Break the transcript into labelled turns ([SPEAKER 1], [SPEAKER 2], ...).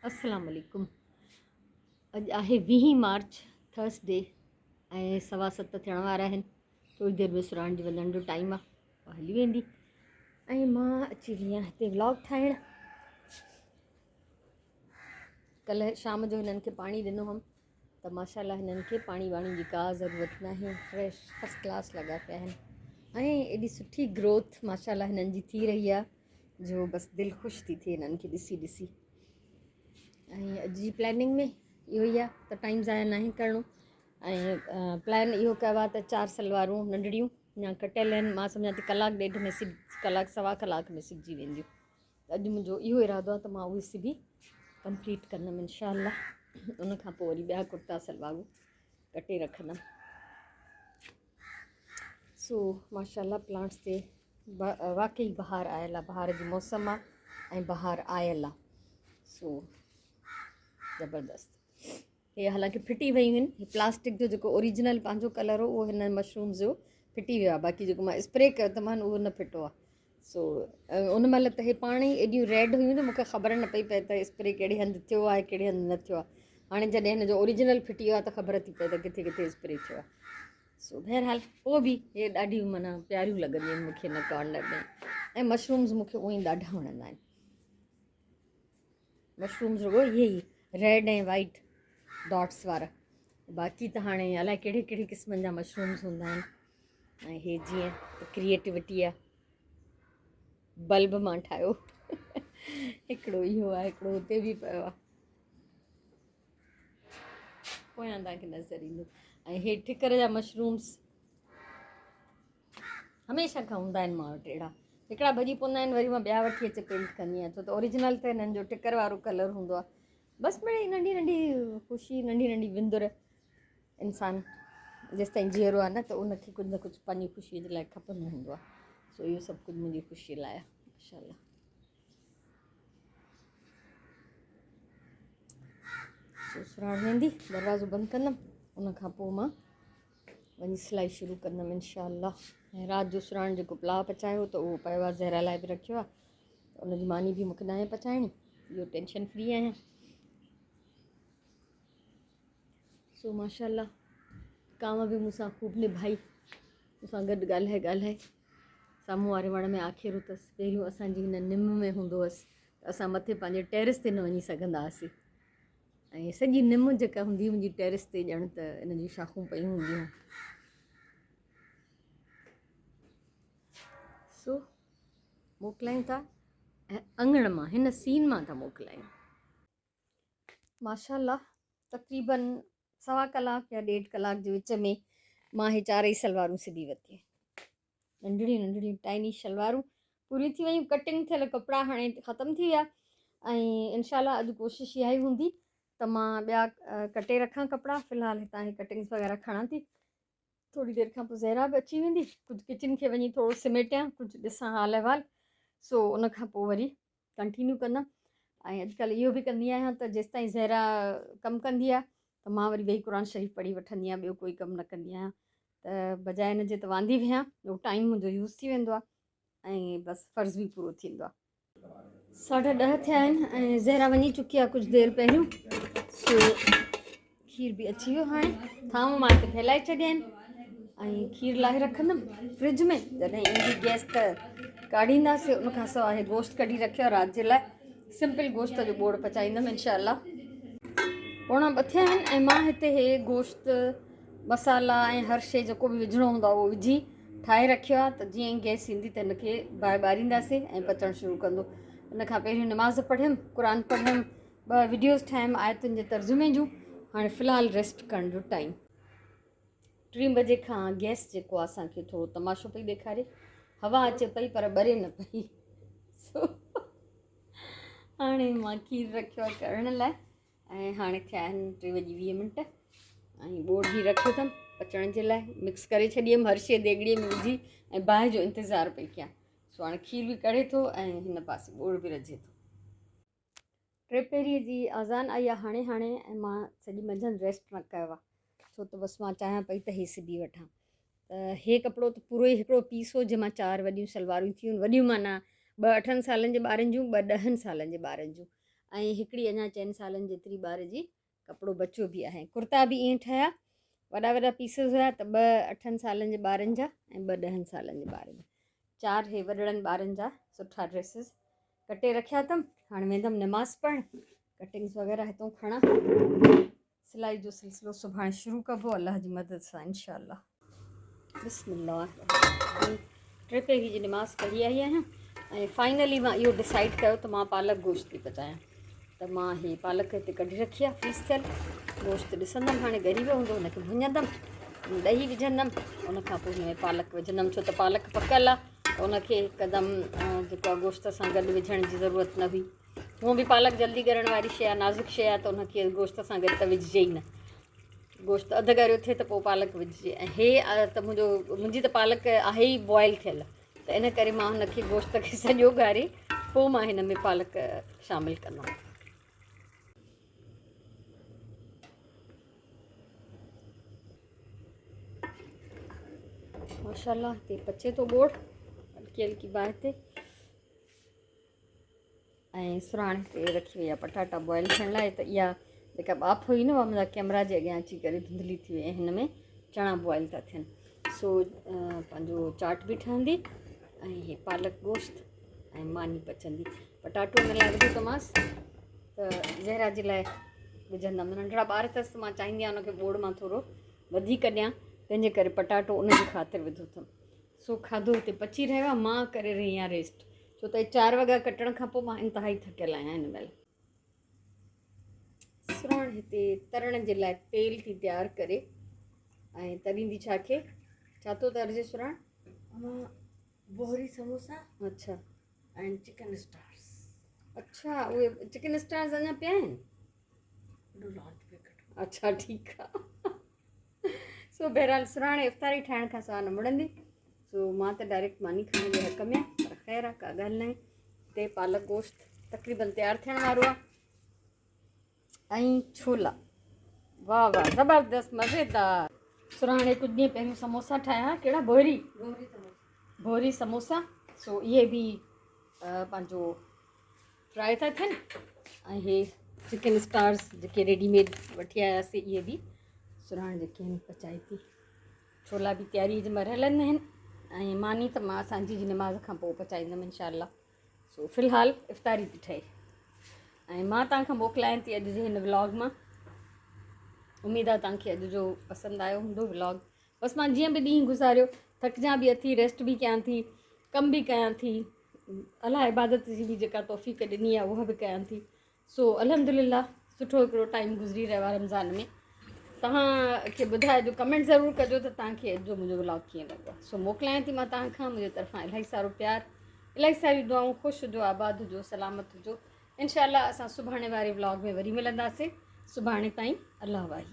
[SPEAKER 1] السلام عليڪم اڄ آهي ويهين مارچ ٿرسڊي ۽ سوا ست ٿيڻ وارا آهن ٿوري دير ۾ سراڻ جي وڃڻ جو ٽائيم آهي هلي ويندي ۽ مان اچي وئي آهيان هتي ولاگ ٺاهڻ ڪلهه شام جو هنن کي پاڻي ڏنو هئم ته ماشاء الله هنن کي پاڻي واڻي جي ڪا ضرورت ناهي فريش فرسٽ ڪلاس لڳا پيا آهن ۽ ايڏي سٺي گروٿ ماشاء الله هنن جي ٿي رهي آهي جو بس دل خوش ٿي ٿئي هنن کي ڏسي ڏسي ۽ اڄ جي پلاننگ ۾ اهو ئي آهي ته ٽائيم ضايع ناهي ڪرڻو ۽ پلان اهو ڪيو آهي ته چار سلوارون ننڍڙيون يا ڪٽيل آهن مان سمجهان ٿي ڪلاڪ ڏيڍ ۾ سب ڪلاڪ سوا ڪلاڪ ۾ سبجي وينديون ته اڄ منهنجو اهو ارادو آهي ته مان اهي سبي ڪمپليٽ ڪندم انشاء الله ان کان پوء وري ٻيا ڪرتا سلوارون ڪٽي رکندم سو ماشاء الله پلانٽس تي واقعي بهار آيل آهي بهار جي موسم آهي ۽ بهار آيل آهي سو زبردست هي حالانڪه ڦٽي ويون آهن هي پلاسٽڪ جو جيڪو اوريجنل پنهنجو ڪلر هو اهو هن مشرومز جو ڦٽي ويو آهي باقي جيڪو مان اسپري ڪيو ته مان اهو نه ڦٽو آهي سو ان مهل ته هي پاڻ ئي ايڏيون ريڊ هيون جو مونکي خبر نه پئي پئي ته اسپري ڪهڙي هنڌ ٿيو آهي ڪهڙي هنڌ نه ٿيو آهي هاڻي جڏهن هن جو اوريجنل ڦٽي ويو آهي ته خبر ٿي پئي ته ڪٿي ڪٿي اسپري ٿيو آهي سو بهرحال پوء به هي ڏاڍيون معنيٰ پياريون لڳنديون آهن مونکي هن ڪارنر ۾ ۽ مشرومز مونکي اونئي ڏاڍا وڻندا آهن مشرومز رڳو اهي ئي ريڊ ۽ وائيٽ ڊاٽس وارا باقي ته هاڻي الائي ڪهڙي ڪهڙي قسمن جا مشرومز هوندا آهن ۽ هي جيئن ته ڪريئيٽوٽي آ بلب مان ٺاهيو هڪڙو اهو آهي هڪڙو هتي به پيو آهي پويان توهان کي نظر ايندو ۽ هي ٺڪر جا مشرومز هميشه کان هوندا آهن مان وٽ اهڙا هڪڙا ڀڄي پوندا آهن وري مان ٻيا وٺي اچي پينٽ ڪندي آهيان ڇو ته اوريجنل ته هنن جو ٽڪر وارو ڪلر هوندو آهي بس مڙئي ننڍي ننڍي خوشي ننڍي ننڍي وندر انسان جيستائين جيئرو آهي نه ته ان کي ڪجهه نه ڪجهه پنهنجي خوشي جي لاء کپندو هوندو آهي سو اهو سڀ ڪجهه منهنجي خوشي لاء آهي ماشاء الله سو سراڻ ويندي دروازو بند ڪندم ان کان پوء مان وڃي سلائي شروع ڪندم انشاء الله ۽ رات جو سراڻ جيڪو پلاء پچايو ته اهو پيو آهي زهرا لاء به رکيو آهي ان جي ماني به مونکي ناهي پچائڻي اهو ٽينشن فري آهيان سو ماشاء الله ڪانء به مون سان خوب نڀائي مون سان گڏ ڳالهائي ڳالهائي سامهون واري وڻ ۾ آکيرو اٿس پهريون اسانجي هن نم ۾ هوندو هئس ته اسان مٿي پنهنجي ٽيرس تي نه وڃي سگهندا هئاسين ۽ سڄي نم جيڪا هوندي هئي منهنجي ٽيرس تي ڄڻ ته ان جون شاخون پيون هونديون هيون سو موڪلايون ٿا ۽ اڱڻ مان هن سين مان ٿا موڪلايون ماشاء الله تقريبن سوا ڪلاڪ يا ڏيڍ ڪلاڪ جي وچ ۾ مان هي چارئي سلوارون سبي ورتيون ننڍڙيون ننڍڙيون ٽائني شلوارون پوريون ٿي ويون ڪٽنگ ٿيل ڪپڙا هاڻي ختم ٿي ويا ۽ انشاء الله اڄ ڪوشش اها ئي هوندي ته مان ٻيا ڪٽي رکان ڪپڙا في الحال هتان هي ڪٽنگس وغيره کڻان ٿي ٿوري دير کان پوء زهرا به اچي ويندي ڪجهه ڪچن کي وڃي ٿورو سميٽيان ڪجهه ڏسان حال احوال سو ان کان پوء وري ڪنٽينيو ڪندم ۽ اڄڪلهه اهو به ڪندي آهيان ته جيستائين زهرا ڪم ڪندي آهي ته مان وري ويهي قرآن شريف پڙهي وٺندي آهيان ٻيو ڪوئي ڪم نه ڪندي آهيان ته بجاء ان جي ته واندي ويهان اهو ٽائيم منهنجو يوز ٿي ويندو آهي ۽ بس فرض به پورو ٿيندو آهي. ساڍا ڏهه ٿيا آهن ۽ زهرا وڃي چڪي آهي ڪجهه دير پهريون سو کير به اچي ويو هاڻي ٿانو مان هتي ڦهلائي ڇڏيا آهن ۽ کير لاهي رکندم فرج ۾ جڏهن ايندي گئس ته ڪاڙهينداسي ان کان سواء هي گوشت ڪڍي رکيو آهي رات جي لاء سمپل گوشت جو ٻوڙ پچائيندم انشاء الله پوڻا ٻه ٿيا آهن ۽ مان هتي هي گوشت مصالحا ۽ هر شي جيڪو به وجهڻو هوندو آهي اهو وجهي ٺاهي رکيو آهي ته جيئن ئي گئس ايندي ته هن کي باهه ٻارينداسي ۽ پچڻ شروع ڪندو ان کان پهريون نماز پڙهيم قرآن پڙهيم ٻه وڊيوز ٺاهيم آيتن جي ترجمي جون هاڻي في الحال ريسٽ ڪرڻ جو ٽائيم ٽين بجي کان گئس جيڪو آ اسان کي ٿورو تماشو پئي ڏيکاري هوا اچي پئي پر ٻري نه پئي سو هاڻي مان کير رکيو آ ڪرڻ لاء ۽ هاڻي ٿيا آهن ٽي وڄي ويهه منٽ ۽ ٻوڙ به رکيو اٿم پچڻ جي لاء مڪس ڪري ڇڏيم هر شيء ديڳڙي ۾ وجهي ۽ باهه جو انتظار پئي ڪيان سو هاڻي کير به ڪڙهي ٿو ۽ هن پاسي ٻوڙ به رجي ٿو ٽيپهريء جي آذان آئي آ هاڻي هاڻي ۽ مان سڄي منجهند ريسٽ نه ڪيو آ ڇو ته بس مان چاهيان پئي ته هي سبي وٺان ته هي ڪپڙو ته پورو ئي هڪڙو پيس هو جنهن مان چار وڏيون سلوارون ٿيون وڏيون معنيٰ ٻه اٺن سالن جي ٻارن جون ٻه ڏهن سالن جي ٻارن جون ۽ هڪڙي اڃا چئن سالن جيتري ٻار جي ڪپڙو بچيو به آهي. ڪرتا به ائين ٺهيا، وڏا وڏا پيسز هيا ته ٻه اٺن سالن جي ٻارن جا ۽ ٻه ڏهن سالن جي ٻارن جا. چار هي وڏڙن ٻارن جا سٺا ڊريسز ڪٽي رکيا اٿم. هاڻي ويندم نماز پڙهڻ، ڪٽنگز وغيره هتون کڻان، سلائي جو سلسلو سڀاڻي شروع ڪبو الله جي مدد سان انشاء الله. بسم الله الرحمن ٽي پهري جي نماز پڙهي آئي آهيان ۽ فائنلي مان اهو ڊسائيڊ ڪيو ته مان پالڪ گوشت ٿي پچايان ته مان هي پالڪ هتي ڪڍي رکي آهي فريز ٿيل گوشت ڏسندم هاڻي ڳري ويو هوندو هن کي ڀڃندم ڏهي وجهندم ان کان پوء هن ۾ پالڪ وجهندم ڇو ته پالڪ پڪل آهي ته ان کي هڪدم جيڪو آهي گوشت سان گڏ وجهڻ جي ضرورت نه هئي هونء به پالڪ جلدي ڳرڻ واري شيء آهي، نازڪ شيء آهي ته ان کي گوشت سان گڏ ته وجهجي ئي نه. گوشت اڌ ڳريو ٿئي ته پوء پالڪ وجهجي ۽ هي ته منهنجو منهنجي ته پالڪ آهي ئي بوائل ٿيل ته ان ڪري مان هن کي گوشت کي سڄو ڳاري پوء مان هن ۾ پالڪ شامل ڪندم. ماشاءالله هتي پچي ٿو ٻوڙ هلڪي هلڪي باهه تي. ۽ سرهاڻ تي رکي وئي آهي پٽاٽا بوائل ٿيڻ لاء ته اها جيڪا ٻاڦ هئي نه اها منهنجا ڪيمرا جي اڳيان اچي ڪري ڌنڌلي ٿي وئي ۽ هن ۾ چڻا بوائل ٿا ٿين سو پنهنجو چاٽ به ٺهندي ۽ هي پالڪ گوشت ۽ ماني پچندي پٽاٽو ان لاء وڌو اٿمانس ته زهرا جي لاء وجهندم ننڍڙا ٻار اٿس ته مان چاهيندي آهيان هن کي ٻوڙ مان ٿورو وڌيڪ ڏيان تنهن جي ڪري پٽاٽو ان جي خاطر وڌو اٿم سو کاڌو هتي پچي رهيو آهي مان ڪري رهي آهيان ريسٽ ڇو ته چار وڳا ڪٽڻ کان پوء مان انتهائي ٿڪيل آهيان هن مهل. سرهاڻ هتي ترڻ جي لاء تيل ٿي تيار ڪري ۽ تريندي ڇا کي؟ ڇا ٿو ترجي سرهاڻ؟
[SPEAKER 2] امان بوهري سموسا.
[SPEAKER 1] اڇا.
[SPEAKER 2] ۽ چڪن اسٽارز.
[SPEAKER 1] اڇا اهي چڪن اسٽارز اڃا پيا آهن؟
[SPEAKER 2] وڏو لارج پيڪٽ.
[SPEAKER 1] اڇا ٺيڪ آ. سو بهرحال سرهاڻي افطاري ٺاهڻ کان سواء نه مڙندي سو مان ته ڊائريڪٽ ماني کائڻ جي حق ۾ پر خير آ ڪا ڳالهه ناهي هتي پالڪ گوشت تقريبن تيار ٿيڻ وارو آ ۽ ڇولا واهه واهه زبردست مزيدار سرهاڻي ڪجهه ڏينهن پهريون سموسا ٺاهيا ڪهڙا بوهري بوهري سموسا سو اهي به پنهنجو فرائي ٿا ٿين ۽ هي چڪن اسٽارز جيڪي ريڊي ميڊ وٺي آياسي اهي به سرهاڻ جيڪي آهن پچائي ٿي ڇولا به تياري جي مرحلن ۾ آهن ۽ ماني ته مان سانجهي جي نماز کان پوء پچائيندم انشاء الله سو في الحال افطاري ٿي ٺهي ۽ مان توهان کان موڪلايان ٿي اڄ جي هن ولاگ مان اميد آهي توهان کي اڄ جو پسند آيو هوندو ولاگ بس مان جيئن به ڏينهن گذاريو ٿڪجان به اٿي ريسٽ به ڪيان ٿي ڪم به ڪيان ٿي الله عبادت جي به جيڪا توفيق ڏني آهي اها به ڪيان ٿي سو الحمد لله سٺو هڪڙو ٽائيم گذري رهيو آهي رمضان ۾ توهان کي ٻڌائجو ڪمينٽ ضرور ڪجو ته توهان کي اڄ جو منهنجو ولاگ ڪيئن لڳو سو موڪلايان ٿي مان توهان کان منهنجي طرفان الاهي سارو پيار الاهي ساريون دعائون خوش هجو آباد هجو سلامت هجو انشاء الله اسان سڀاڻي واري ولاگ ۾ وري ملنداسين سڀاڻي تائين الله واهي.